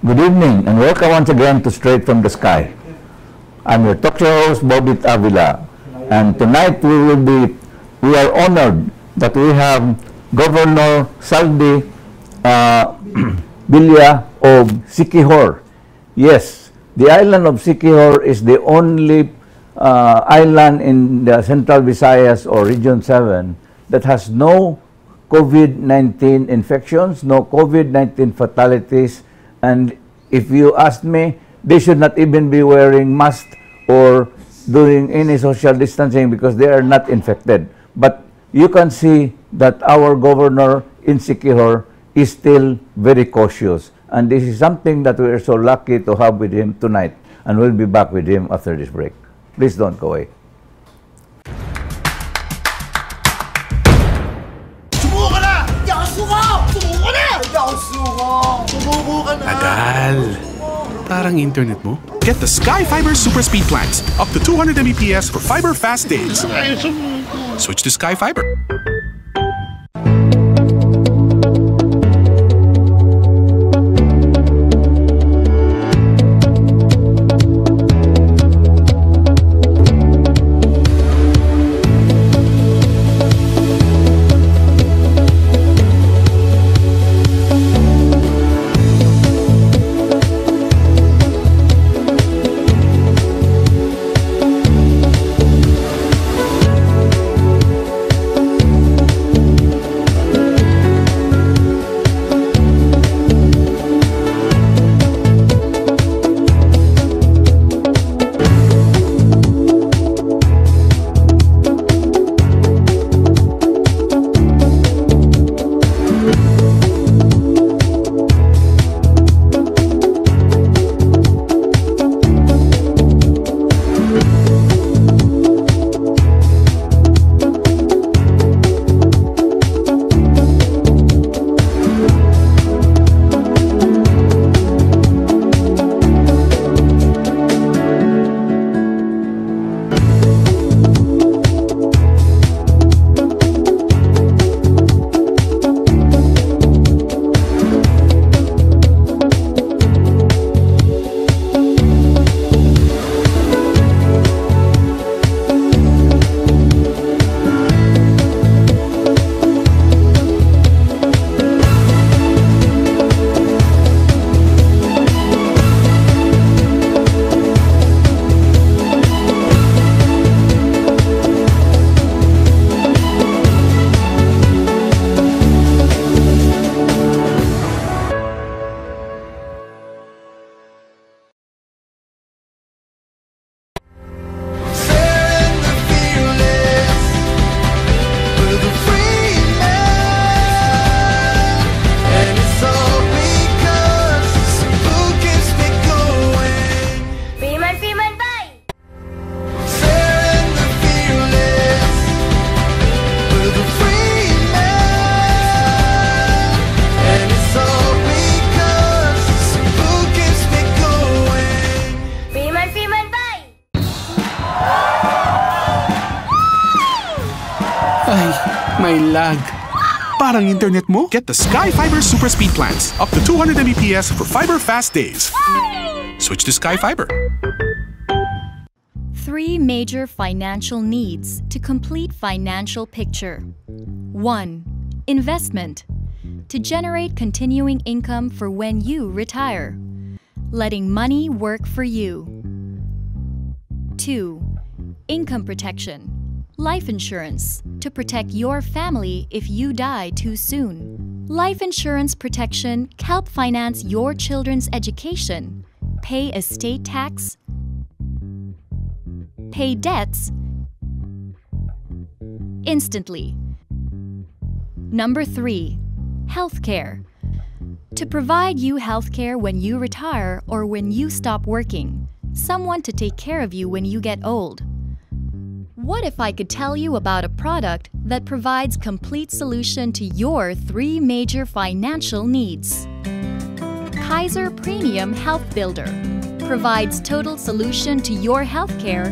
Good evening and welcome once again to Straight from the Sky. I'm your talk show host, Bobit Avila. And tonight we are honored that we have Governor Zaldy Villa of Siquijor. Yes, the island of Siquijor is the only island in the Central Visayas or Region 7 that has no COVID-19 infections, no COVID-19 fatalities, and if you ask me, they should not even be wearing masks or doing any social distancing because they are not infected. But you can see that our governor in Siquijor is still very cautious. And this is something that we are so lucky to have with him tonight. And we'll be back with him after this break. Please don't go away. Sumuko ka na! Hindi ako suko! Sumuko na! Hindi ako suko! Sumuko ka na! Tagal. Parang internet mo. Get the Sky Fiber Super Speed plans, up to 200 Mbps for fiber fast days. Switch to Sky Fiber. Staring the fearless with the free man, and it's all because Cebu keeps me going. Freeman, Freeman, bye! Staring the fearless with the free man, and it's all because Cebu keeps me going. Freeman, Freeman, bye! Ay, may lag. Parang internet mo. Get the Sky Fiber Super Speed plans, up to 200 Mbps for fiber fast days. Switch to Sky Fiber. Three major financial needs to complete financial picture. 1. Investment. To generate continuing income for when you retire. Letting money work for you. 2. Income protection. Life insurance to protect your family if you die too soon. Life insurance protection help finance your children's education, pay estate tax, pay debts instantly. Number 3, healthcare. To provide you healthcare when you retire or when you stop working, someone to take care of you when you get old. What if I could tell you about a product that provides complete solution to your three major financial needs? Kaiser Premium Health Builder provides total solution to your healthcare,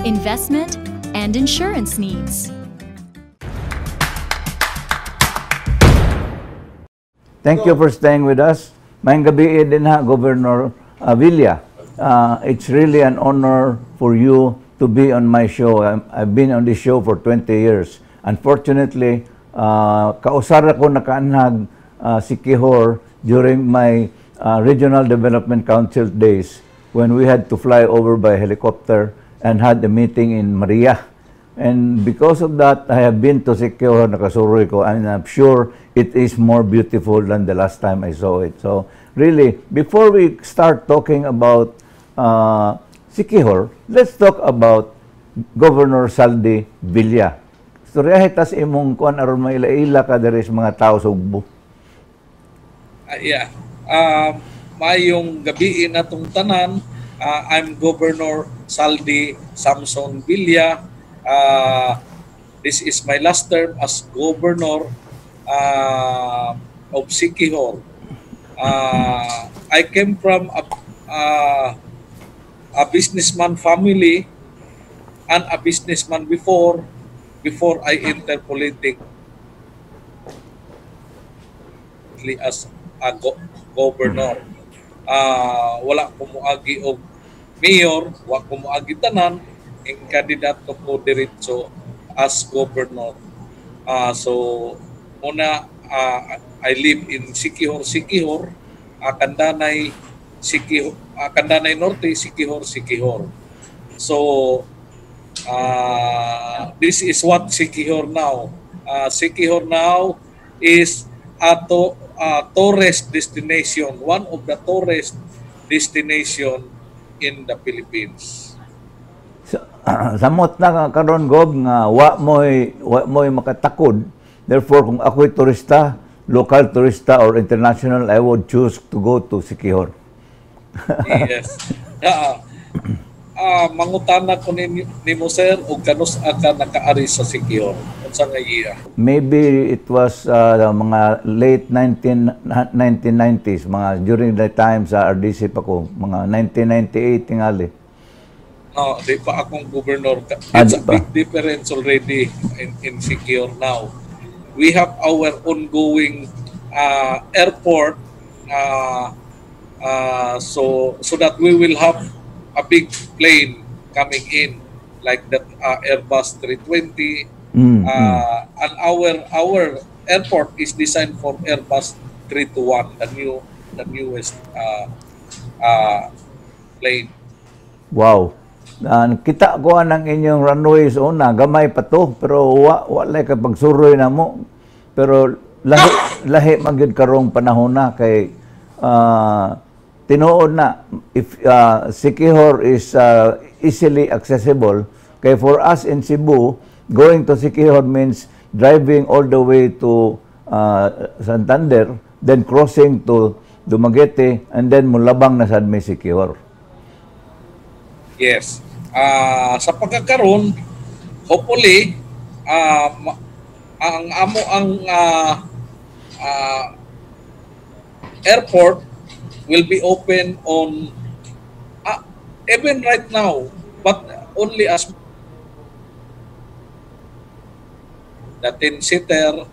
investment, and insurance needs. Thank you for staying with us. Maayong gabii dinha, Governor Villa. It's really an honor for you to be on my show. I've been on this show for 20 years. Unfortunately, kausa ra ko nakaanhag Siquijor during my Regional Development Council days when we had to fly over by helicopter and had a meeting in Maria. And because of that, I have been to Siquijor, nakasuroy ko, and I'm sure it is more beautiful than the last time I saw it. So really, before we start talking about Siquijor, let's talk about Governor Zaldy Villa. Istoryahe tas imong kuan aron maila-ila ka diri sa mga tao sa Ugbo. Yeah. Maayong gabii natong tanan. I'm Governor Zaldy Samson Villa. This is my last term as governor of Siquijor. I came from a businessman family and a businessman before I enter politics as a governor. Wala ko moagi og mayor, wa ko moagi tanan, ing kandidato ko diretso as governor. So muna I live in Siquijor, Siquijor, Kandanay, Siquijor, Kandanay Norte, Siquijor, Siquijor. So this is what Siquijor now. Siquijor now is a tourist destination, one of the tourist destination in the Philippines. Samot na nga karon, Gob, nga wa mo'y makatakod. Therefore, kung ako'y turista, local turista or international, I would choose to go to Siquijor. Yes. Mangutana ko nimo, sir, og kanus-a ka nakaari sa Siquijor? Unsa nga year? Maybe it was mga late 1990s, mga during the time sa RDC pa ko, mga 1998 tingali. No, di pa akong governor. Ah, It's di a pa. Big difference already in Siquijor now. We have our ongoing airport so that we will have a big plane coming in like that Airbus 320 and our airport is designed for Airbus 321, the newest plane. Wow. Kita ko ang inyong runways una, gamay pa to, pero wa lay ka pagsuroy na mo. Pero lahi lahi man gyud karong panahon na kay tinuod na if Siquijor is easily accessible kay for us in Cebu, going to Siquijor means driving all the way to Santander, then crossing to Dumaguete, and then mulabang na sad may Siquijor. Yes. Sa pagkakaroon, hopefully, ang amo ang airport will be open on even right now, but only as the 10-seater,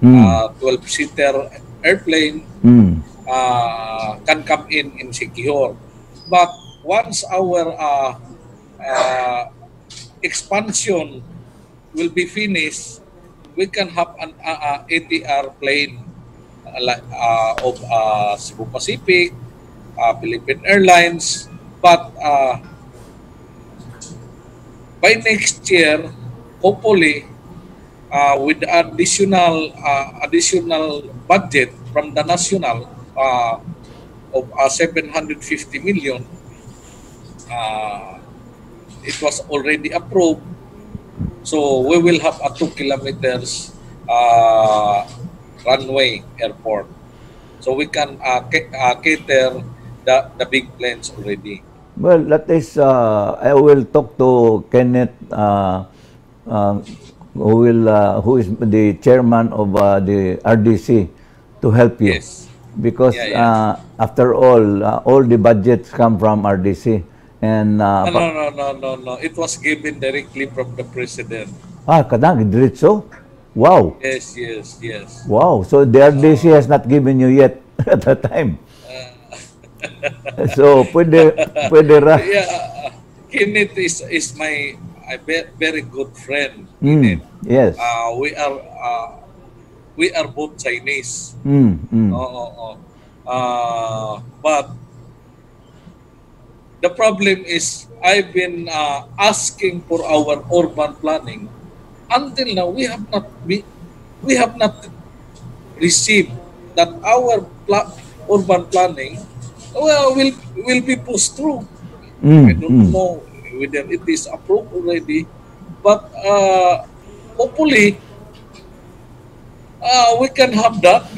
12-seater airplane can come in Siquijor. But once our expansion will be finished, we can have an ATR plane like of Cebu Pacific, Philippine Airlines. But by next year, hopefully, with the additional budget from the national of 750 million, it was already approved. So we will have a 2 kilometers runway airport. So we can cater the big planes already. Well, that is, I will talk to Kenneth, who is the chairman of the RDC, to help you. Because after all the budgets come from RDC. And No, no. It was given directly from the president. Ah, kanang diretso? Wow. Yes. Wow. So the RDC has not given you yet at that time. So pwede pwede ra. Yeah, Kenneth is my very good friend. Kenneth. We are both Chinese. Oo. But the problem is I've been asking for our urban planning. Until now, we have not received that our urban planning, well, will be pushed through. I don't know whether it is approved already, but hopefully we can have that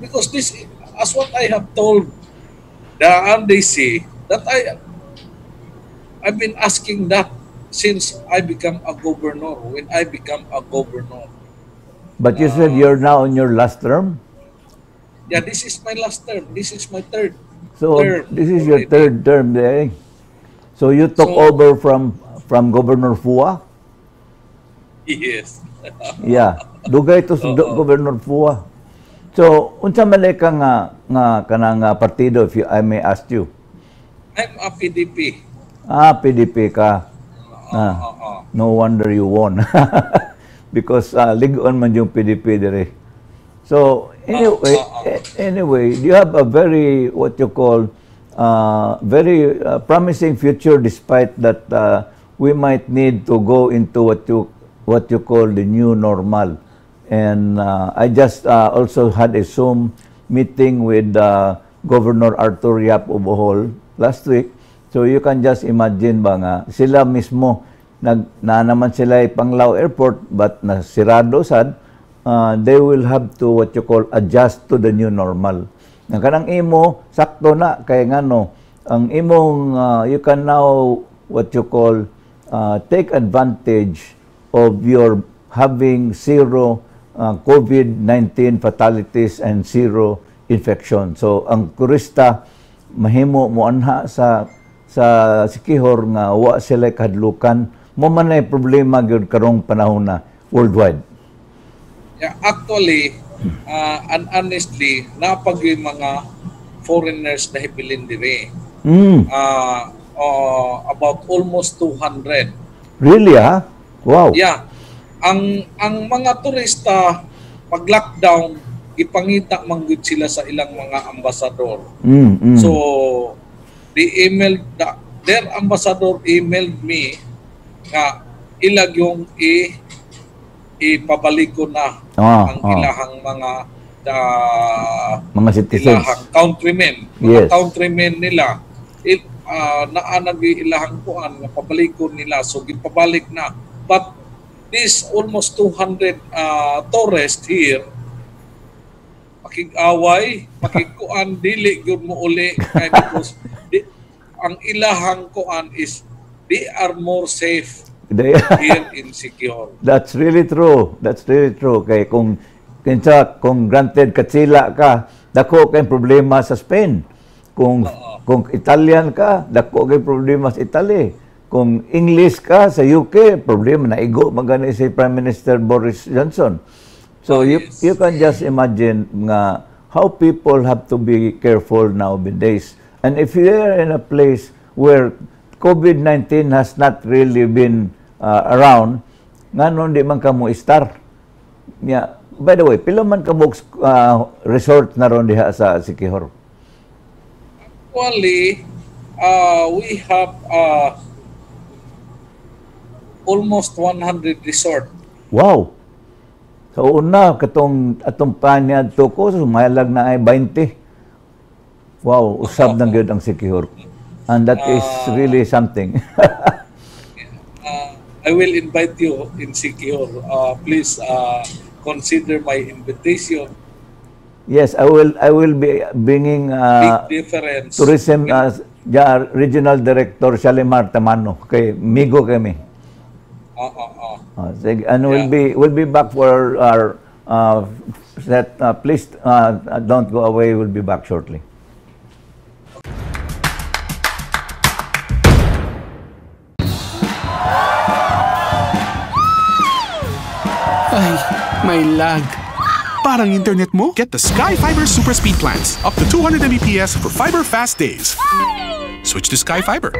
because this, as what I have told the RDC, that I've been asking that since I become a governor. When I become a governor, But you said you're now on your last term? Yeah, this is my last term. This is my third So term this is your already. third term there. So you took over from Governor Fua? Yes. Yeah. Dugay to sa Governor Fua. So unsa man ka nga kanang nga partido, if I may ask you? I'm a PDP. Ah, PDP ka. Ah, Oo. No wonder you won. Because lig-on man yung PDP dire. So anyway, anyway, you have a very, what you call, very promising future despite that we might need to go into what you call the new normal. And I just also had a Zoom meeting with Governor Arthur Yap of Bohol last week. So you can just imagine ba nga sila mismo nag na naman sila Panglao Airport, but nasirado sad, they will have to, what you call, adjust to the new normal. Nga kanang imo sakto na kay ngano ang imong you can now, what you call, take advantage of your having zero COVID-19 fatalities and zero infection. So ang turista mahimo mo anha sa Siquijor nga wa sila kahadlukan mo man ay problema gyud karong panahon na worldwide. Yeah, actually, and honestly, napag yung mga foreigners na hibilin dire. About almost 200. Really, ah? Wow. Yeah. Ang mga turista, pag lockdown, ipangita man gud sila sa ilang mga ambasador. So they emailed their ambassador emailed me nga ilag yung ipabalik ko na ang ilahang mga mga citizens. Ilahang countrymen, mga countrymen nila naa nag ilahang kuan nga pabalikon nila, so gipabalik na. But this almost 200 tourists here, pakig-away, pakigkuan, dili gyud mo uli kay because ang ilahang kuan is they are more safe here in Siquijor. That's really true. That's really true. Kay kung kinsa, kung granted Katsila ka, dako kay problema sa Spain. Kung Italian ka, dako kay problema sa Italy. Kung English ka sa UK, problema na igo man gani si Prime Minister Boris Johnson. So you you can just imagine nga how people have to be careful nowadays. And if you are in a place where COVID-19 has not really been around, nganon di man ka mo star? Yeah. By the way, pila man ka resort na ron diha sa Siquijor? Actually, we have almost 100 resort. Wow. Sa una, katong atong paniadto ko, sumalag na ay 20. Wow, usab na gyud ang Siquijor. And that is really something. I will invite you in Siquijor. Please consider my invitation. Yes, I will be bringing Big difference. Tourism ja, Regional Director Shalimar Tamano kay migo kami. Sige, and we'll be back for our set. Please don't go away. We'll be back shortly. Ay, May lag. Parang internet mo? Get the Sky Fiber Super Speed plans. Up to 200 Mbps for fiber fast days. Switch to Sky Fiber.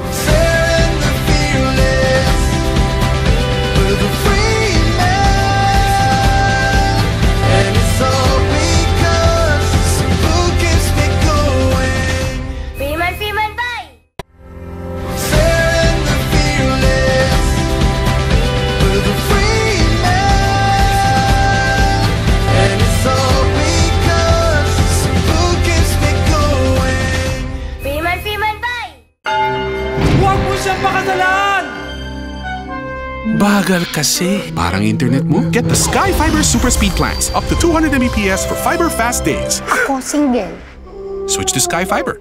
Sharing the fearless with a free man, and it's all because Cebu keeps me going. Freeman, Freeman, bye! Sharing the fearless with a free man, and it's all because Cebu keeps me going. Freeman, Freeman, bye! Huwag mo siyang pakasalan! Bagal kasi. Parang internet mo? Get the Sky Fiber Super Speed plans. Up to 200 Mbps for fiber fast days. Ako single. Switch to Sky Fiber.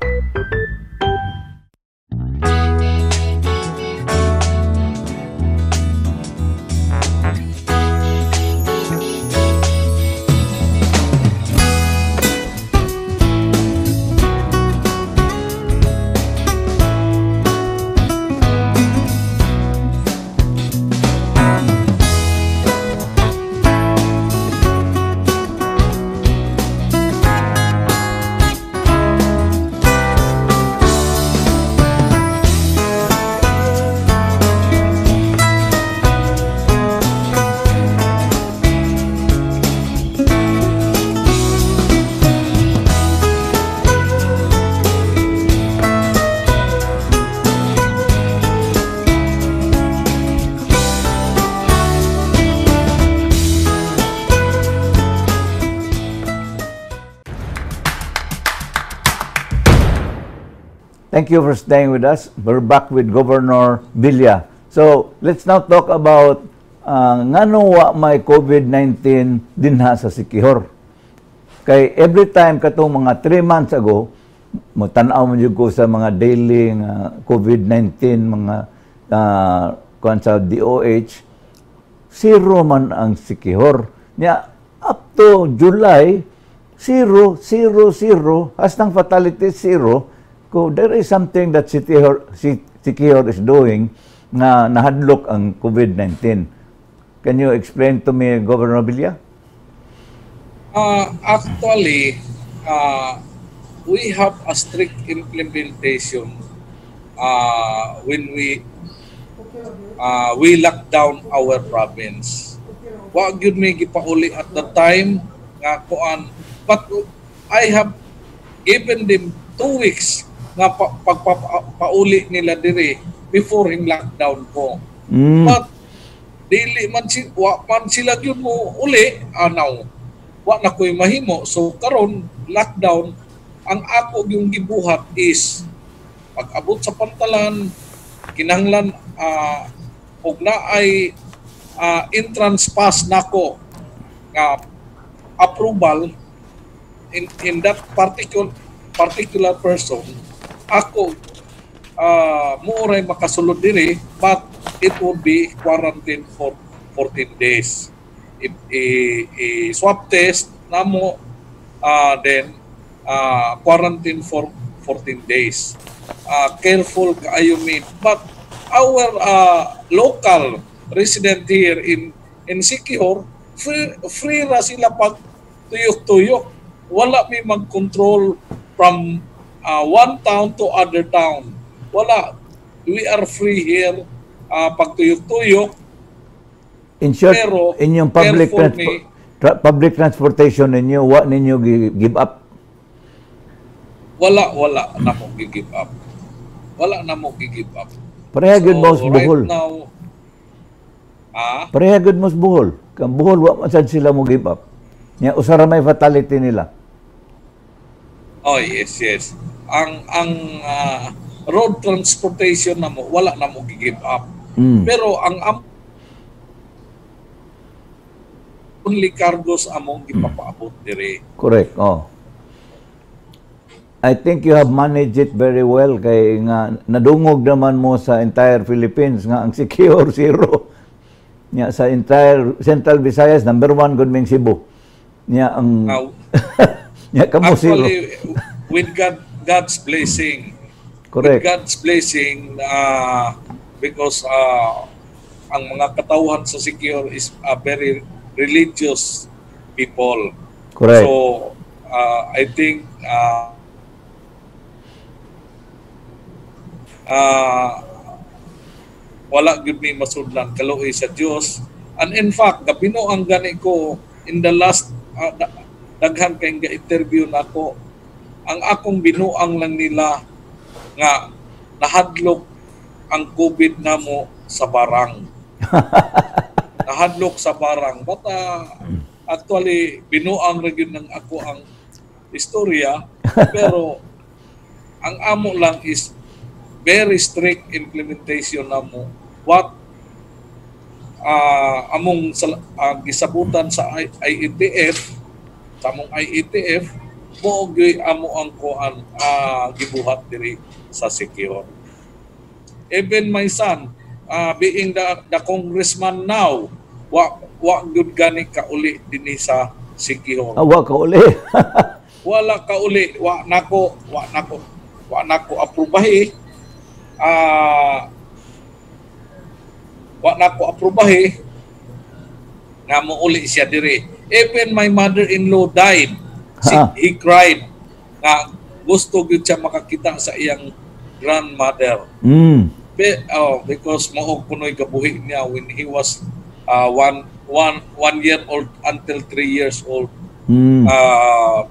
Thank you for staying with us. We're back with Governor Villa. So, let's now talk about ngano wa may COVID-19 dinha sa Siquijor. Kay every time katong mga 3 months ago, motan-aw man jud ko sa mga daily nga COVID-19 mga kuan sa DOH, zero man ang Siquijor. Nya up to July, 0, 0, 0, hastang fatality 0. Ko there is something that Siquijor is doing nga nahadlok ang COVID-19. Can you explain to me, Governor Villa? Actually, we have a strict implementation when we lock down our province. Wa gyud may gipauli at the time nga kuan, but I have given them 2 weeks nga pagpapauli nila diri before hing lockdown ko. But dili man si wa man sila gyud mo uli anaw. Wa na koy mahimo. So karon lockdown, ang ako yung gibuhat is pag abot sa pantalan, kinahanglan og naay entrance pass nako nga approval in that particular person, ako mo ray makasulod diri, but it would be quarantine for 14 days. I swab test namo, then quarantine for 14 days. Careful kaayo mi, but our local resident here in Siquijor, free ra sila pag tuyok-tuyok. Wala mi mag-control from one town to other town. Wala. We are free here pag tuyok-tuyok. In short, Pero, inyong public careful mi. Public transportation ninyo, wa ninyo give up? Wala, wala na mo give up. Wala na mo give up. Pareha gyud mo sa Right Bohol. Now, ah, Pareha gyud mo sa Bohol. Kang Bohol, wa man sad sila mo give up. Nya usa ra may fatality nila. Oh yes. Ang road transportation na mo, wala na mo give up. Pero ang only cargos among gipapaabot dire. Correct. Oh. I think you have managed it very well kay nga nadungog naman mo sa entire Philippines nga ang Siquijor zero. Nya sa entire Central Visayas, number one gud ming Cebu. Nya ang Now, nya kamo zero. Actually, with God's blessing, Correct. with God's blessing, because ang mga katawhan sa Siquijor is a very religious people. Correct. So, I think wala gyud mi masudlan, kaluoy sa Dios. And in fact, gabinuang gani ko in the last daghan kay nga interview nako, ang akong binuang lang nila nga nahadlok ang COVID namo sa barang. Nahadlok sa barang. But actually, binuang ra gyud ng ako ang istorya, pero ang amo lang is very strict implementation namo what among gisabutan sa IATF, sa among IATF mo gyud amo ang kuan gibuhat diri sa Siquijor. Even my son, being the congressman now, wa gyud gani kauli dinhi sa Siquijor. Ah, wa ka uli. Wala ka uli. Wa nako aprubahi, wa nako aprubahi nga mouli siya diri. Even my mother-in-law died, he cried nga gusto gyud siya makakita sa iyang grandmother. Oh, because mao kuno'y gabuhi niya when he was 1 year old until 3 years old.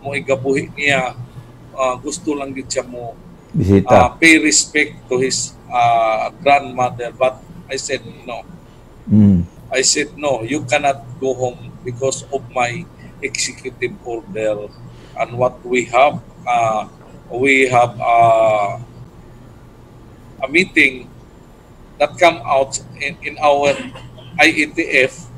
Mo gabuhi niya, gusto lang gyud siya mo Bisita. Pay respect to his grandmother, but I said no. I said no, you cannot go home because of my executive order and what we have a meeting that come out in our IATF.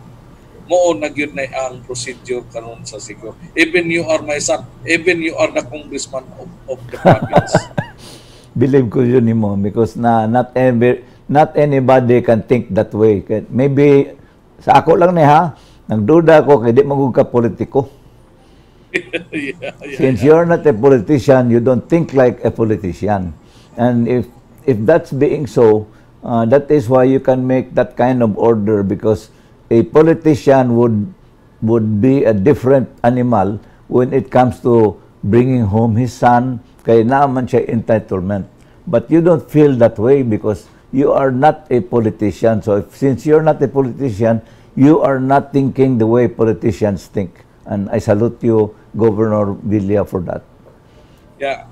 Mao na gyud na ang procedure karon sa Siquijor. Even you are my son, even you are the congressman of the province. Believe ko yun nimo because na not anybody can think that way. Kaya maybe sa ako lang ni ha, nagduda ko kay di man gud ka politiko. Since you're not a politician, you don't think like a politician. And if that's being so, that is why you can make that kind of order, because a politician would be a different animal when it comes to bringing home his son kay naman siya entitlement. But you don't feel that way because you are not a politician. So since you're not a politician, you are not thinking the way politicians think. And I salute you, Governor Villa, for that. Yeah,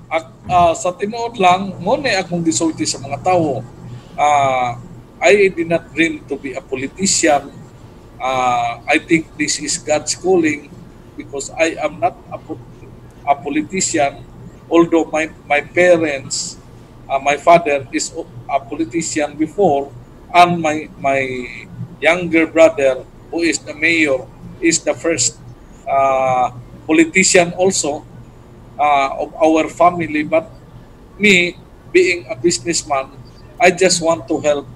sa tinuod lang, mo na akong gisulti sa mga tao. I did not dream to be a politician. I think this is God's calling because I am not a a politician, although my parents, my father is a politician before, and my younger brother, who is the mayor, is the first politician also of our family. But me, being a businessman, I just want to help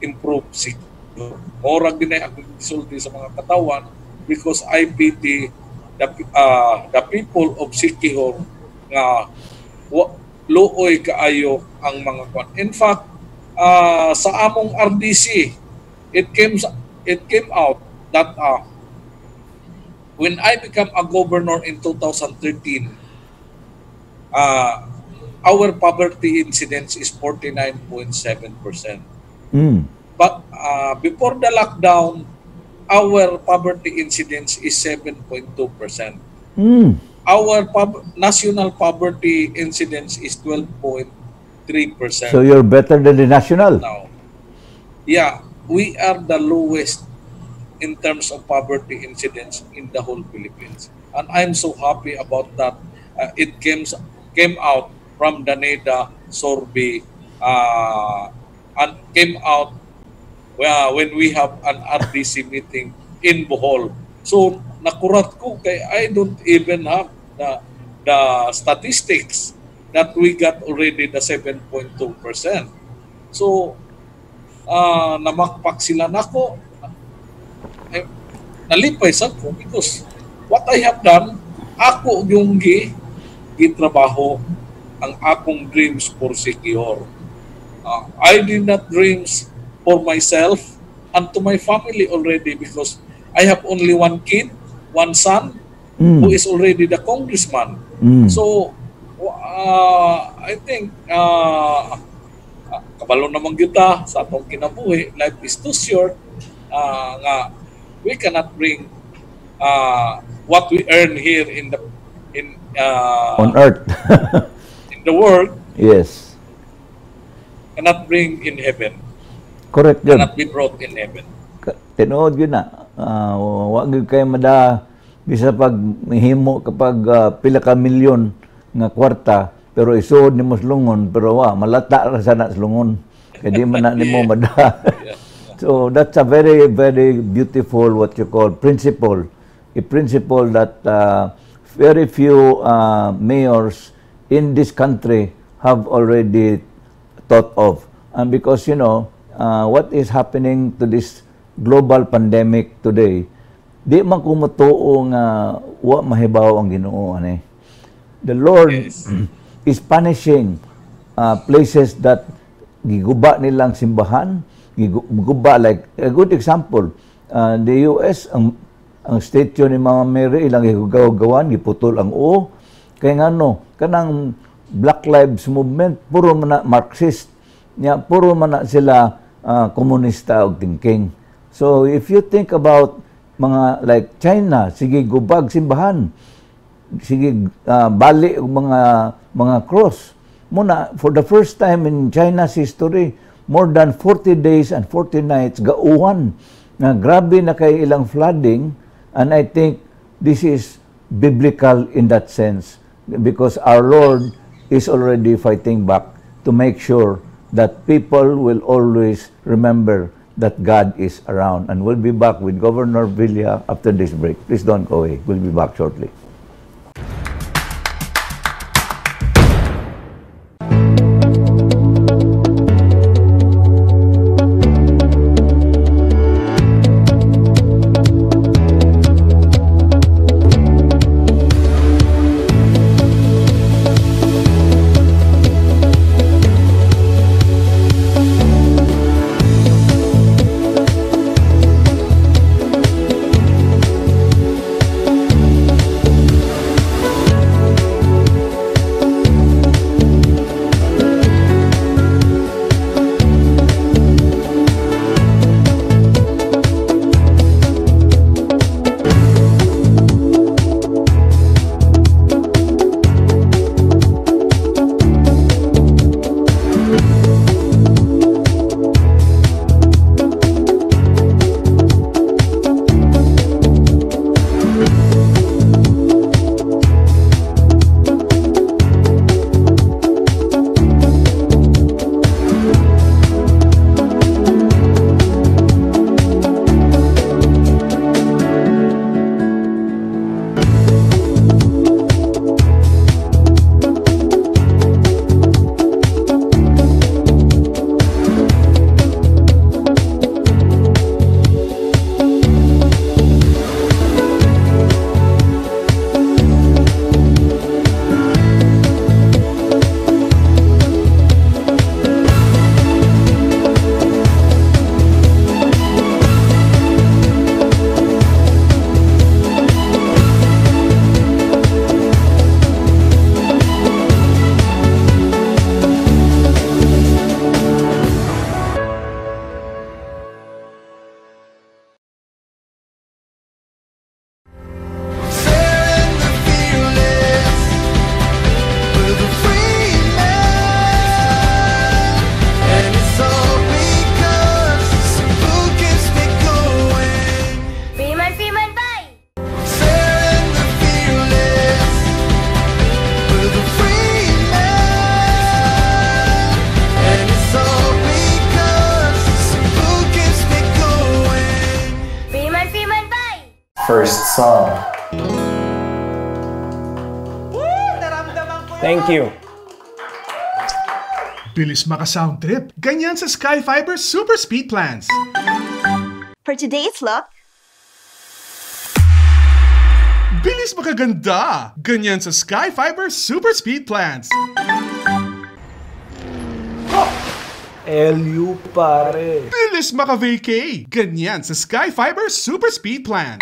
improve Siquijor. Mao ra gyud akong gisulti sa mga katawan because I pity the people of Siquijor nga luoy kaayo ang mga kwan. In fact, sa among RDC, it came out that when I become a governor in 2013, our poverty incidence is 49.7%. But before the lockdown, our poverty incidence is 7.2%. Our national poverty incidence is 12.3% So you're better than the national. Now. Yeah, we are the lowest in terms of poverty incidence in the whole Philippines. And I'm so happy about that. It came out from the NEDA survey and came out, well, when we have an RDC meeting in Bohol. So nakurat ko kay I don't even have the statistics that we got already the 7.2%. So namakpak sila nako. Eh, nalipay sa ko because what I have done, ako yung gitrabaho ang akong dreams for Siquijor. I did not dreams for myself and to my family already because I have only one kid, one son, who is already the congressman. So, I think, kabalo naman kita sa atong kinabuhi, life is too short, nga we cannot bring what we earn here in On earth. In the world cannot bring in heaven, Correct yun. Cannot be brought in heaven. Tinuod yun na. Wa gyud kay mada bisa pag mihimo kapag pila ka milyon nga kwarta, pero isuod nimo sa lungon, pero wa malata ra sana sa lungon kay di man na nimo mada. So that's a very, very beautiful, what you call, principle, a principle that very few mayors in this country have already thought of. And because what is happening to this global pandemic today, di man ko motuo nga wa mahibaw ang Ginoo ani. The Lord is punishing places that giguba nilang simbahan, giguba, like a good example, the US, ang statue ni Mama Mary ilang gigugawan, giputol ang uo. Kay ngano, kanang Black Lives Movement puro man na Marxist. Nya puro man na sila komunista og thinking. So if you think about mga like China, sige gubag simbahan, sige bali og mga cross. Muna for the first time in China's history, more than 40 days and 40 nights gauwan nga grabe na kay ilang flooding, and I think this is biblical in that sense because our Lord is already fighting back to make sure that people will always remember that God is around. And we'll be back with Governor Villa after this break. Please don't go away. We'll be back shortly. first song. Thank you. Bilis maka-sound trip. Ganyan sa Sky Fiber Super Speed Plans. For today's look, Bilis makaganda. Ganyan sa Sky Fiber Super Speed Plans. LU pare. Bilis maka-vacay. Ganyan sa Sky Fiber Super Speed Plans.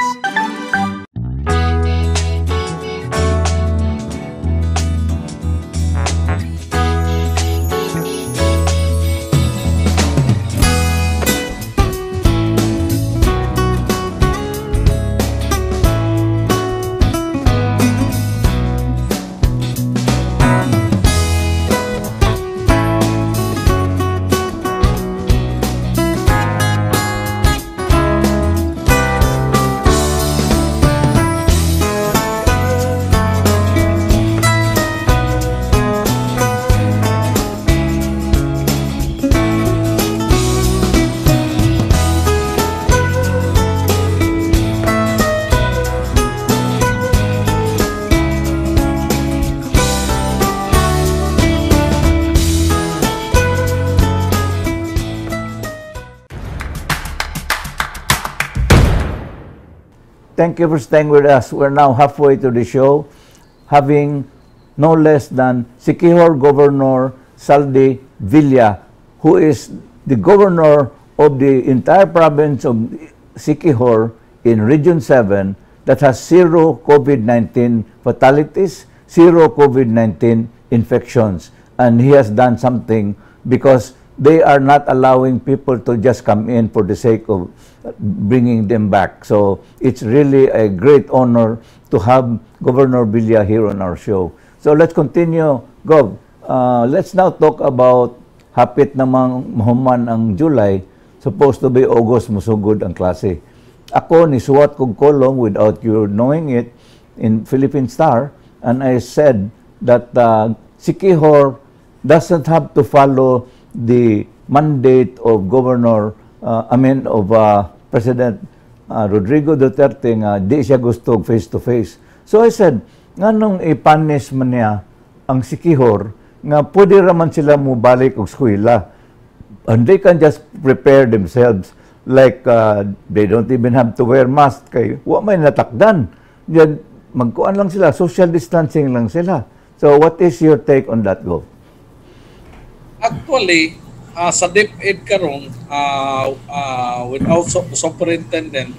Thank you for staying with us. We're now halfway to the show, having no less than Siquijor Governor Zaldy Villa, who is the governor of the entire province of Siquijor in Region 7 that has zero COVID-19 fatalities, zero COVID-19 infections. And he has done something because they are not allowing people to just come in for the sake of bringing them back. So it's really a great honor to have Governor Villa here on our show. So let's continue, Gov. Let's now talk about hapit namang mahuman ang July, supposed to be August musugod ang klase. Ako, nisuwat kog column without you knowing it in Philippine Star, and I said that Siquijor doesn't have to follow the mandate of Governor, of President Rodrigo Duterte nga di siya gusto face to face. So I said, nganong i-punish man niya ang Siquijor nga pwede raman sila mubalik og eskwela. And they can just prepare themselves like they don't even have to wear mask kay wa may natakdan. Yan, magkuan lang sila, social distancing lang sila. So what is your take on that, Gov? Actually, sa DepEd karon, without superintendent,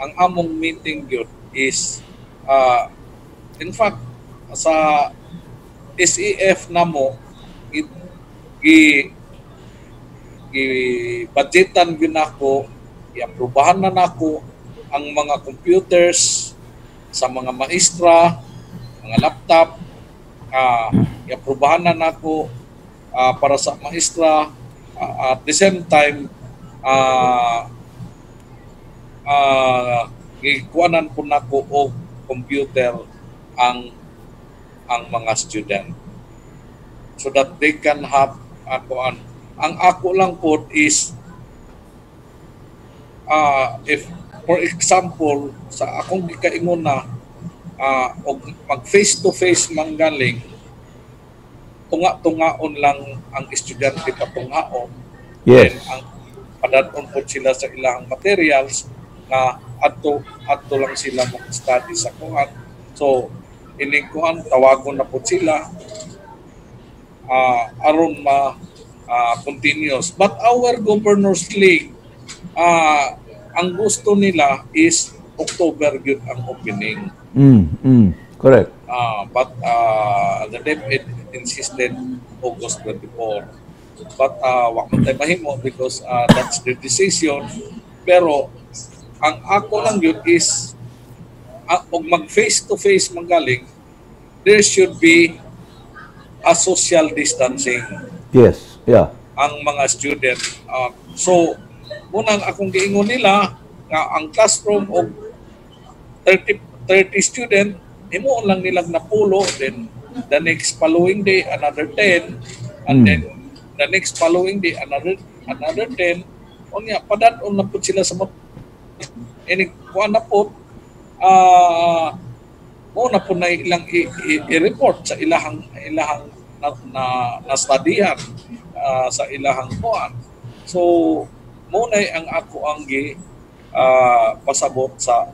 ang among meeting gyud is in fact sa SEF namo gi budgetan gyud nako, i-aprobahan na nako ang mga computers sa mga maestra, mga laptop, i-aprobahan na nako para sa maestra, at the same time gikuanan po nako og computer ang mga student so that they can have kuan. Ang ako lang po is if for example sa akong gikaingon na og mag face to face manggaling, tunga-tungaon lang ang estudyante patungaon. Yes. Then, ang padadon po sila sa ilang materials na adto lang sila mag-study sa kuan. So ining kuan tawagon na po sila aron ma continuous. But our Governors League, ang gusto nila is October gyud ang opening. Correct. But the DepEd insisted August 24. But wa man tay mahimo because that's the decision. Pero ang ako lang yun is og mag face to face manggaling, there should be a social distancing. Yes, yeah. Ang mga student. So munang akong giingon nila nga ang classroom og 30 student, himuon lang nilang napulo, then the next following day another 10, and then the next following day another 10. Unya padad-on na pud sila sa inig kuan na pud Mo na po na ilang i-report sa ilahang na studyhan sa ilahang kuan. So mo na ang ako ang gi pasabot sa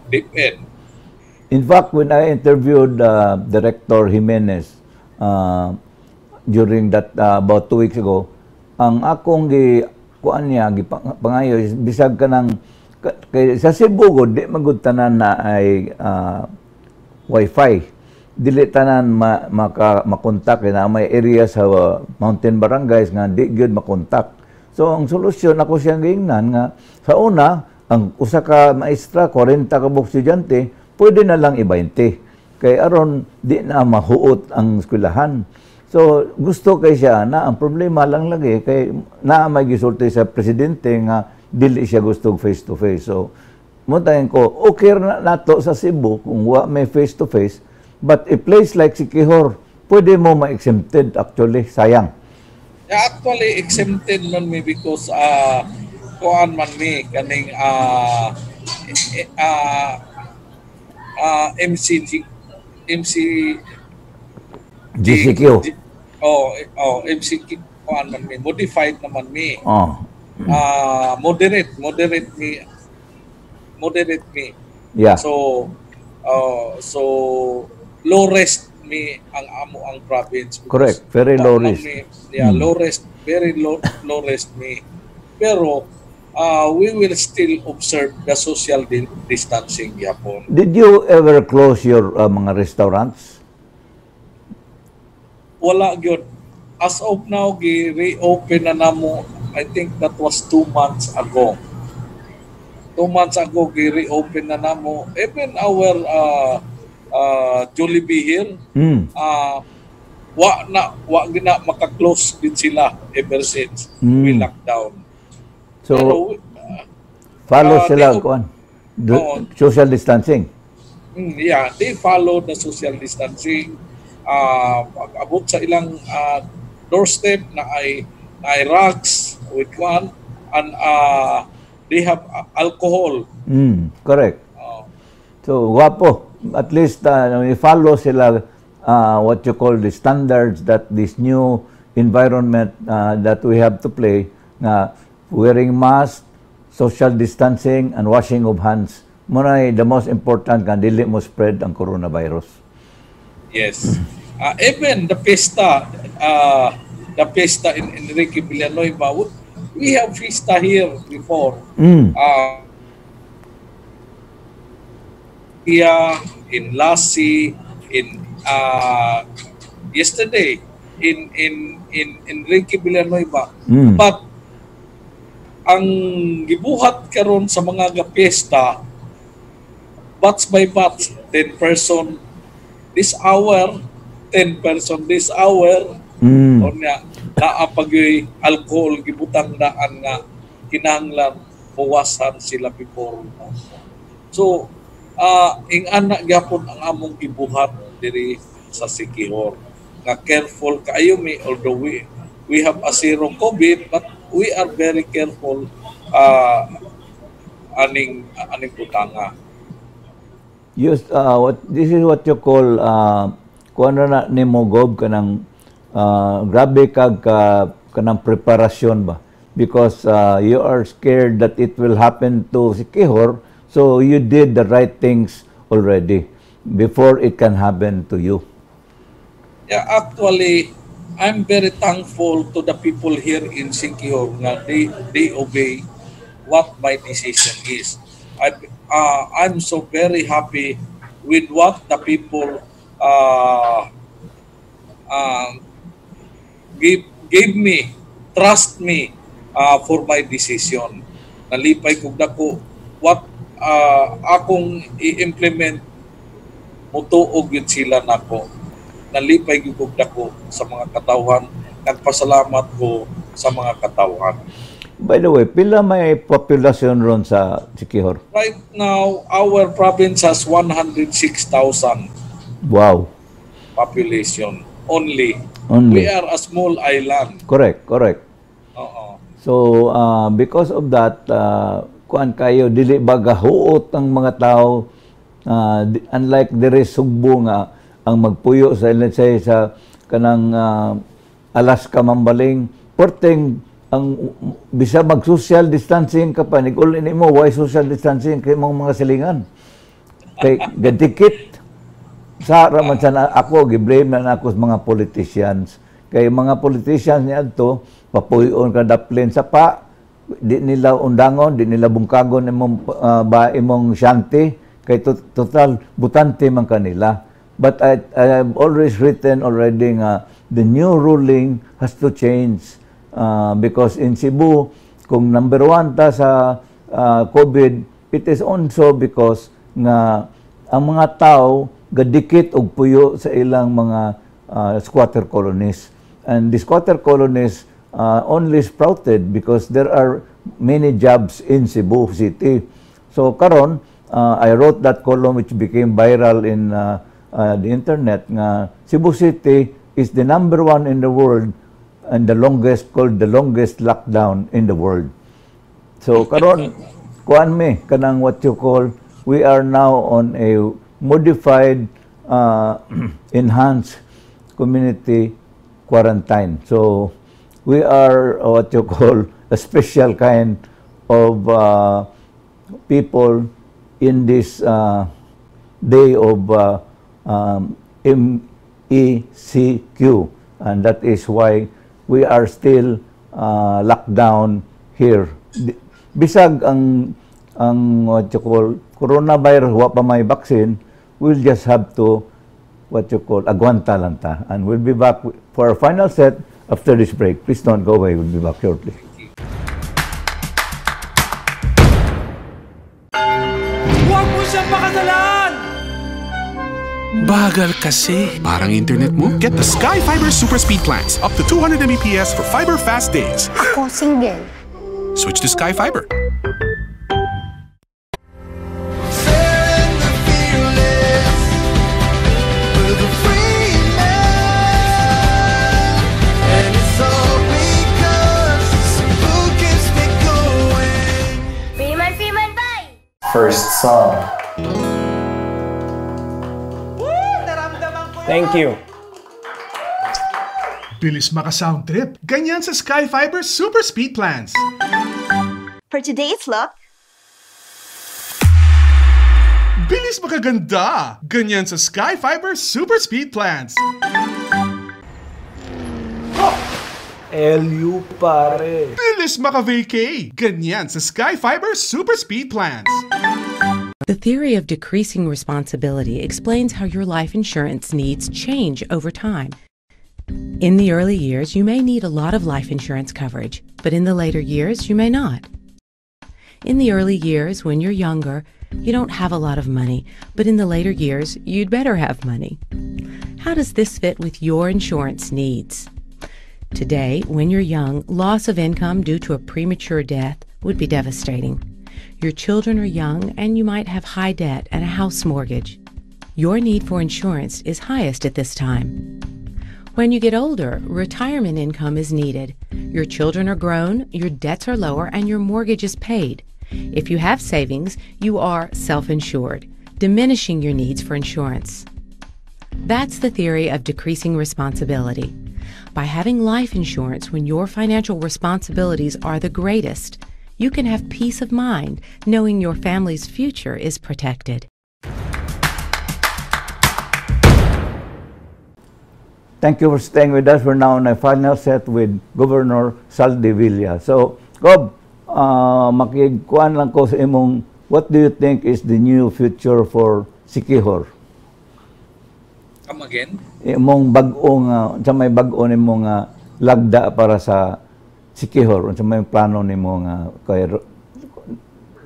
DepEd. In fact, when I interviewed Director Jimenez during that about 2 weeks ago, ang akong gi kuan niya gipangayo is bisag kanang kay sa Cebu gud di magud tanan na ay wifi. Dili tanan maka makontak kay na may area sa mountain barangays nga di gyud makontak. So ang solusyon ako siyang giingnan nga sa una ang usa ka maestra 40 ka buok estudyante, pwede na lang i-20 kay aron di na mahuot ang eskwelahan. So gusto kay siya na ang problema lang lagi kay naa may gisulti sa presidente nga dili siya gusto face to face. So mo tayo ko okay na nato sa Cebu kung wa may face to face, but a place like Siquijor, pwede mo ma-exempted actually, sayang. Yeah, actually exempted man mi because kuan man mi kaning MCG MC GCQ. Oh, MCQ kuan man mi, modified naman mi. Oh. Moderate mi, moderate mi. So low risk mi ang amo ang province because Correct. Very low wa man risk. Yeah, low risk, very low low risk mi. Pero we will still observe the social distancing gyapon. Did you ever close your mga restaurants? Wala gyud. As of now, gi-reopen na namo. I think that was 2 months ago. 2 months ago, gi-reopen na namo. Even our Jollibee here, wa gina maka-close din sila ever since we lockdown. So Pero, follow sila kuan. Oo. Social distancing. Yeah, they follow the social distancing. Pag abot sa ilang doorstep na ay rags with one and they have alcohol. Correct. So, guwapo. At least follow sila what you call the standards that this new environment that we have to play na wearing mask, social distancing, and washing of hands. Mo na the most important kan dili mo spread ang coronavirus. Yes. Even the fiesta in Enrique Villanueva, we have fiesta here before. Here in Lassi, in yesterday in Enrique Villanueva. But ang gibuhat karon sa mga ga-fiesta, batch by batch, 10 person this hour, 10 person this hour. Unya naa pa gyoy alcohol gibutang daan nga kinahanglan muwasan sila before. So ing-ana gyapon ang among gibuhat diri sa Siquijor. Nga careful kaayo mi, although we have a zero COVID, but we are very careful aning butanga. Use what this is what you call kuan na nimo, Gob, kanang grabe kag ka kanang preparasyon ba, because you are scared that it will happen to Siquijor, so you did the right things already before it can happen to you. Yeah, actually, I'm very thankful to the people here in Siquijor nga they obey what my decision is. I'm so very happy with what the people gave me, trust me for my decision. Nalipay kog dako what akong i-implement, mutuo gyud sila nako. Nalipay gyud kog dako sa mga katawhan. Nagpasalamat ko sa mga katawhan. By the way, pila may populasyon ron sa Siquijor? Right now, our province has 106,000 population only. Only. We are a small island. Correct. Oo. So, because of that, Kuan kayo, dili ba gahuot ang mga tao, unlike diri Sugbo nga ang magpuyo sa, let's say, sa kanang Alaska Mambaling, perting ang bisa mag social distancing ka pa, nig-uli nimo, why social distancing kay imong mga silingan kay gadikit sa raman sa ako gi-blame na nako sa mga politicians, kay mga politicians niadto papuyon ka daplin sa pa, di nila undangon, di nila bungkagon imong ba imong shanty kay total butante man kanila. But I have always written already nga the new ruling has to change because in Cebu, kung number one ta sa COVID, it is also because nga ang mga tao gadikit og puyo sa ilang mga squatter colonies. And the squatter colonies only sprouted because there are many jobs in Cebu City. So karon, I wrote that column which became viral in the internet nga Cebu City is the number one in the world and the longest, called the longest lockdown in the world. So karon, kuan mi kanang what you call, we are now on a modified enhanced community quarantine. So we are what you call a special kind of people in this day of MECQ, and that is why we are still locked down here. Bisag ang what you call coronavirus wa pa may vaccine, we'll just have to what you call agwanta lang ta. And we'll be back for our final set after this break. Please don't go away. We'll be back shortly. Huwag mo siyang pakasalan! Bagal kasi. Parang internet mo? Get the Sky Fiber Super Speed plans. Up to 200 Mbps for fiber fast days. Ako single. Switch to Sky Fiber. Sharing the fearless with a free man. And it's all because Cebu keeps me going. Freeman, Freeman, bye! First song. Thank you. Bilis maka-sound trip. Ganyan sa Sky Fiber Super Speed plans. For today's look, Bilis makaganda. Ganyan sa Sky Fiber Super Speed plans. LU pare. Bilis maka-vacay. Ganyan sa Sky Fiber Super Speed plans. The theory of decreasing responsibility explains how your life insurance needs change over time. In the early years, you may need a lot of life insurance coverage, but in the later years, you may not. In the early years, when you're younger, you don't have a lot of money, but in the later years, you'd better have money. How does this fit with your insurance needs? Today, when you're young, loss of income due to a premature death would be devastating. Your children are young and you might have high debt and a house mortgage. Your need for insurance is highest at this time. When you get older, retirement income is needed. Your children are grown, your debts are lower, and your mortgage is paid. If you have savings, you are self-insured, diminishing your needs for insurance. That's the theory of decreasing responsibility. By having life insurance when your financial responsibilities are the greatest, you can have peace of mind knowing your family's future is protected. Thank you for staying with us. We're now on a final set with Governor Zaldy Villa. So, Gob, makigkuan lang ko sa imong, what do you think is the new future for Siquijor? Come again? Imong bag-o nga, sa may bag-o nimo nga lagda para sa Siquijor, unsa may plano nimo nga kay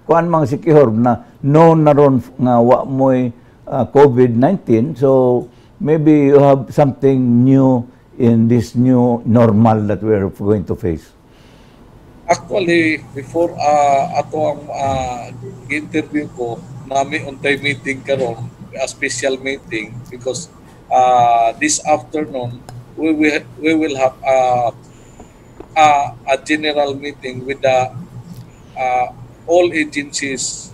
kuan mang Siquijor na known na ron nga wa moy COVID-19, so maybe you have something new in this new normal that we are going to face. Actually, before ato ang interview ko, nami untay meeting karon, a special meeting because this afternoon we will have a general meeting with the all agencies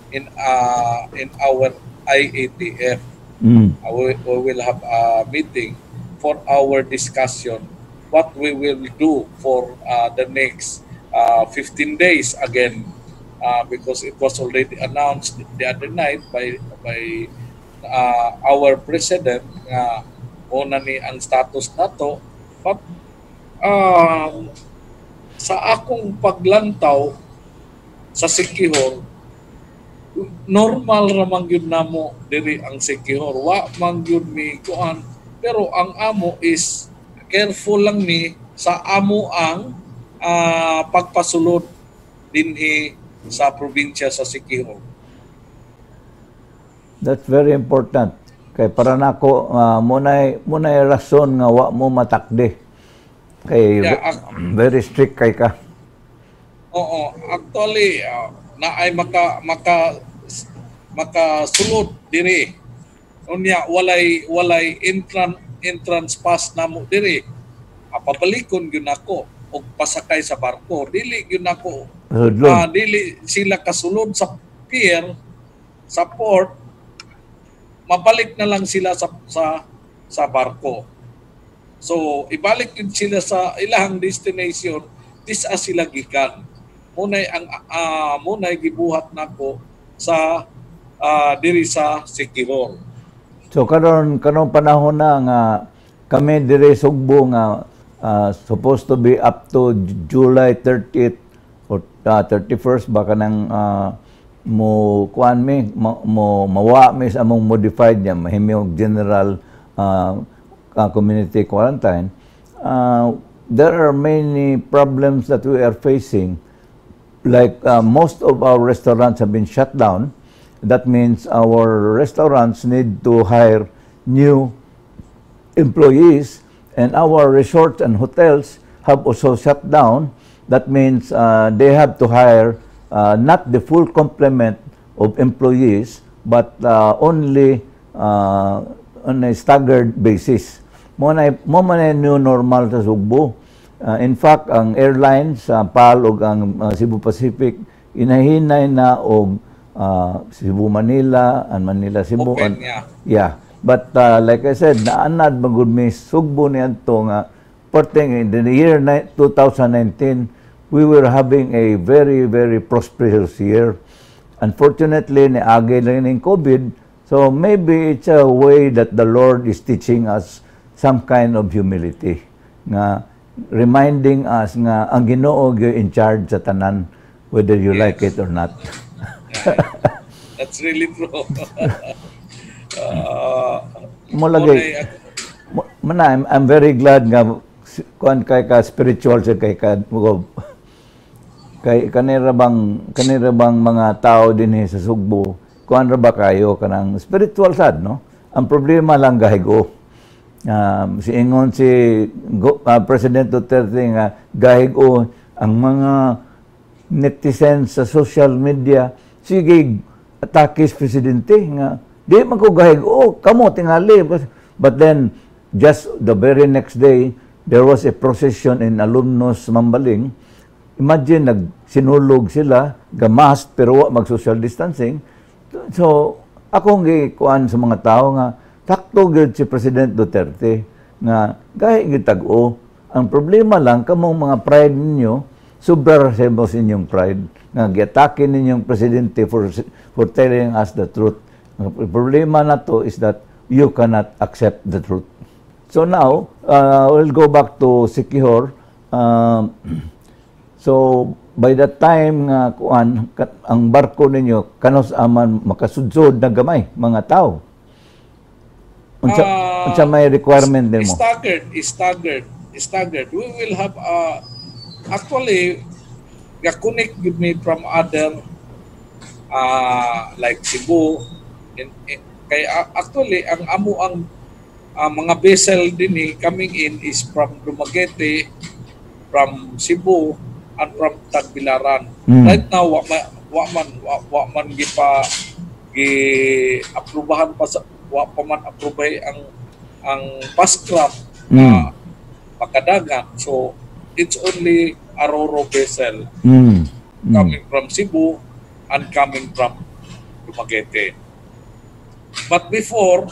in our IATF. We will have a meeting for our discussion what we will do for the next 15 days again, because it was already announced the other night by our president nga mao na ni ang status nato. But sa akong paglantaw sa Siquijor, normal ra man gyud namo diri ang Siquijor. Wa man gyud mi kuan, pero ang amo is careful lang mi sa amo ang pagpasulod dinhi sa probinsya sa Siquijor. That's very important. Kay para nako mao nay rason nga wa mo matakdi. Kay very strict kay ka. Oo, actually na ay maka makasulod diri. Unya walay entrance pass namo diri. Pabalikon gyud nako og pasakay sa barko. Dili gyud nako Sudlon. Dili sila kasulod sa pier, sa port, mabalik na lang sila sa barko. So ibalik yun sila sa ilahang destination disa sila gikan. Mao nay gibuhat nako sa diri sa Siquijor. So karon, kanong panahon na nga kami dire Sugbo nga supposed to be up to July 30th or 31st baka nang mo kuan mi mo mawa mi sa among modified niya, mahimong general community quarantine. There are many problems that we are facing, like most of our restaurants have been shut down. That means our restaurants need to hire new employees, and our resorts and hotels have also shut down. That means they have to hire not the full complement of employees, but only on a staggered basis. Mao man ay new normal sa Sugbo. In fact, ang airlines, PAL ug ang Cebu Pacific, inahinay na og Cebu Manila and Manila Cebu. Open, and, yeah. Yeah. But like I said, naanad magud mi Sugbo niadto nga perting in the year 2019, we were having a very, very prosperous year. Unfortunately, niagi lang ning COVID. So maybe it's a way that the Lord is teaching us some kind of humility. Nga reminding us nga ang Ginoo gyud in charge sa tanan, whether you like it or not. That's really true. Mo lagi mana I'm very glad nga kuan kay ka, spiritual sa kay ka Gob. Kay kanira bang mga tao dinhi sa Sugbo, kuan ra ba kayo, kanang spiritual sad, no? Ang problema lang, gahigo. Si ingon si President Duterte nga gahigo ang mga netizens sa social media, sige atake sa presidente nga di man ko gahigo kamo tingali. But then just the very next day, there was a procession in Alumnos Mambaling. Imagine, nagsinulog sila, ga-mask pero wa mag social distancing. So akong gikuan sa mga tao nga sakto gyud si President Duterte nga gahi gyud tag-o. Ang problema lang, kamong mga pride ninyo, sobra ra sa inyong pride nga giatake ninyong presidente for telling us the truth. Ang problema na to is that you cannot accept the truth. So now, we'll go back to Siquijor. So by that time nga kuan ang barko ninyo, kanus-a man makasudsod na gamay mga tao? Unsa unsa may requirement nimo? Staggered, staggered, staggered. We will have actually ga-connect with me from other like Cebu in, kay actually ang amo ang mga vessel dinhi coming in is from Dumaguete, from Cebu and from Tagbilaran. Right now wa man gipa gi aprubahan pa sa, wa pa man aprobahe ang fast craft na makadagan. So it's only Ro-Ro vessel. Coming from Cebu and coming from Dumaguete. But before,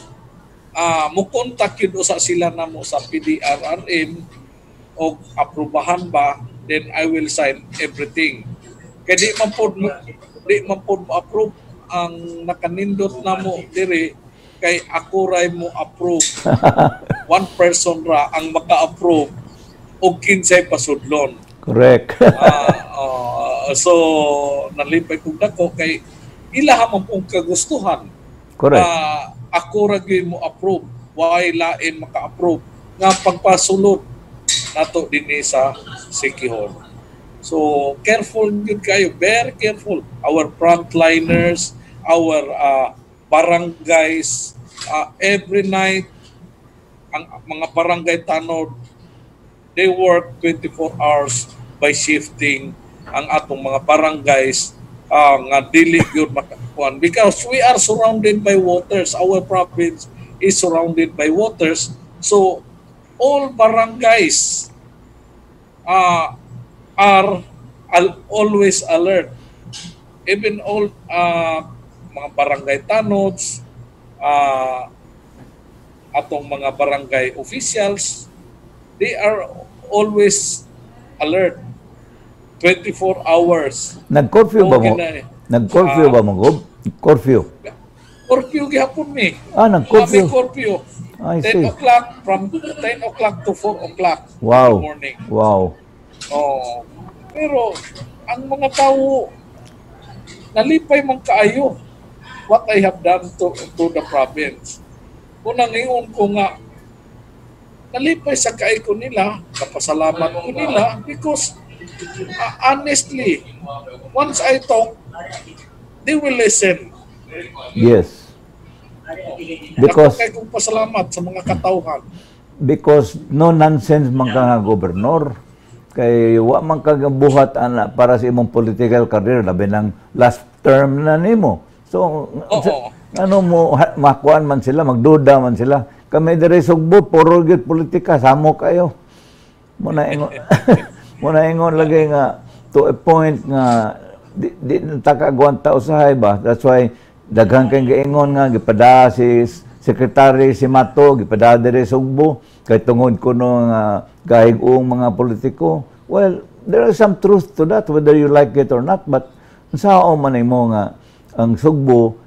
mukontak yun usa sila namo sa PDRRM o aprobahan ba, then I will sign everything. Kay di man pod mo approve ang nakanindot namo diri kay ako ray mo approve. One person ra ang maka-approve og kinsay pasudlon. Correct. So nalipay kog dako kay ilaha man pong kagustuhan. Ako ra gyud mo approve, why lain maka-approve nga pagpasulod nato dinhi sa Siquijor. So careful gyud kayo, very careful. Our frontliners, our barangays, every night ang mga barangay tanod, they work 24 hours by shifting ang atong mga barangays nga dili gyud makakuan because we are surrounded by waters. Our province is surrounded by waters, so all barangays are always alert, even all mga barangay tanods, atong mga barangay officials, they are always alert 24 hours. Nag-curfew ba mo? Okay na eh. Nag-curfew ba mo, Gob? Curfew. Curfew gihapon mi. Ah, nag-curfew. Kami curfew. I 10 see. o'clock, from 10 o'clock to 4 o'clock in the morning. Oh. Pero ang mga tao nalipay man kaayo what I have done to the province. Kung nangingon ko nga nalipay sa kay ko nila, kapasalamat ko nila because honestly, once I talk, they will listen. Yes. Because Dako kay kong pasalamat sa mga katawhan. Because no nonsense man ka nga gobernador, kay wa man ka buhat ana para sa imong political career, labi ng last term na nimo. So ano mo makuan man sila, magduda man sila. Kami diri Sugbo, puro gyud politika, samo kayo. Mo na ingon lagi nga to a point nga di na ta kaagwanta usahay ba. That's why daghan kay giingon nga gipada si Secretary Cimatu, gipada diri Sugbo kay tungod kuno nga gahig-ong mga politiko. Well, there is some truth to that whether you like it or not, but unsaon man nimo nga ang Sugbo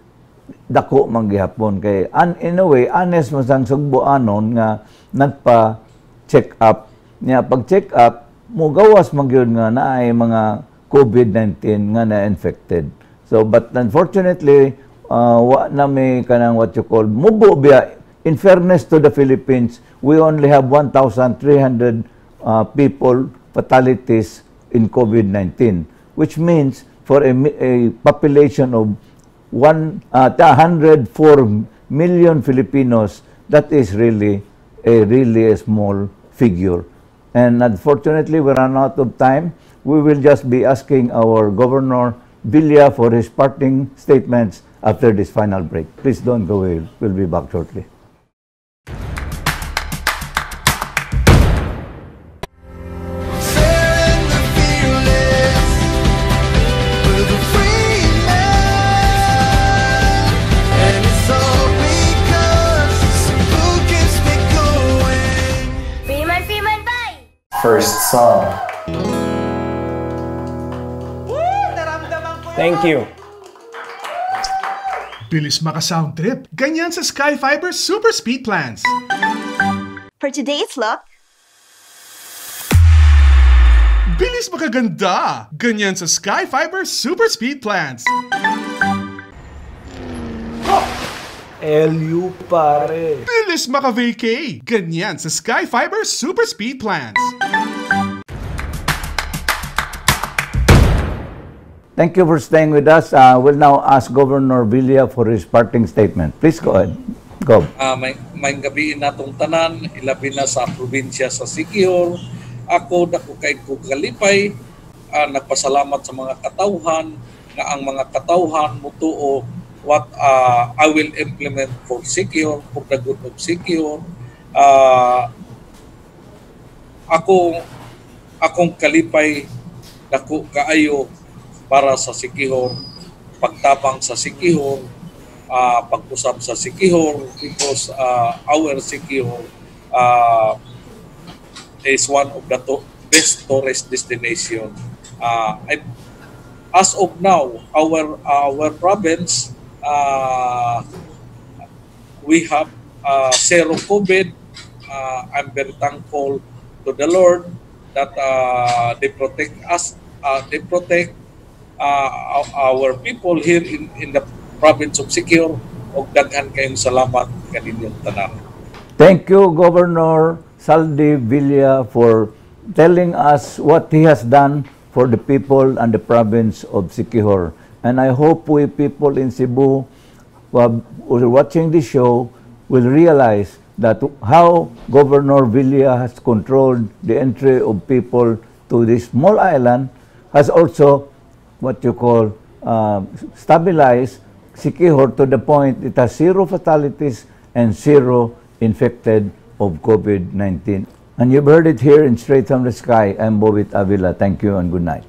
dako man gihapon kay in a way honest man sang Sugbo anon nga nagpa check up niya. Pag check up mo, gawas man gyud nga naay mga COVID-19 nga na-infected. So but unfortunately, wa na may kanang what you call mubo biya. In fairness to the Philippines, we only have 1,300 people fatalities in COVID-19, which means for a population of 104 million Filipinos, that is really a small figure. And unfortunately, we run out of time. We will just be asking our Governor Villa for his parting statements after this final break. Please don't go away. We'll be back shortly. Sharing the fearless with a free man. And it's all because Cebu keeps me going. Freeman, Freeman, bye! First song. Thank you. Bilis maka-sound trip. Ganyan sa Sky Fiber Super Speed Plans. For today's look, Bilis makaganda. Ganyan sa Sky Fiber Super Speed Plans. LU pare. Bilis maka-vacay. Ganyan sa Sky Fiber Super Speed Plans. Thank you for staying with us. We'll now ask Governor Villa for his parting statement. Please go ahead. Go. May gabi natong tanan, ilabi na sa probinsya sa Siquijor. Ako dako kay ko kalipay, nagpasalamat sa mga katawhan nga ang mga katawhan mutuo what I will implement for Siquijor, for the good of Siquijor. Ako akong kalipay dako kaayo para sa Siquijor, pagtabang sa Siquijor, pag-usab sa Siquijor, because our Siquijor is one of the best tourist destination. As of now, our province, we have zero COVID. I'm very thankful to the Lord that they protect us, they protect our people here in the province of Siquijor. Og daghan kayong salamat kaninyong tanan. Thank you, Governor Zaldy Villa, for telling us what he has done for the people and the province of Siquijor. And I hope we people in Cebu who are watching this show will realize that how Governor Villa has controlled the entry of people to this small island has also what you call stabilized Siquijor to the point it has zero fatalities and zero infected of COVID-19. And you've heard it here in Straight from the Sky. I'm Bobit Avila. Thank you and good night.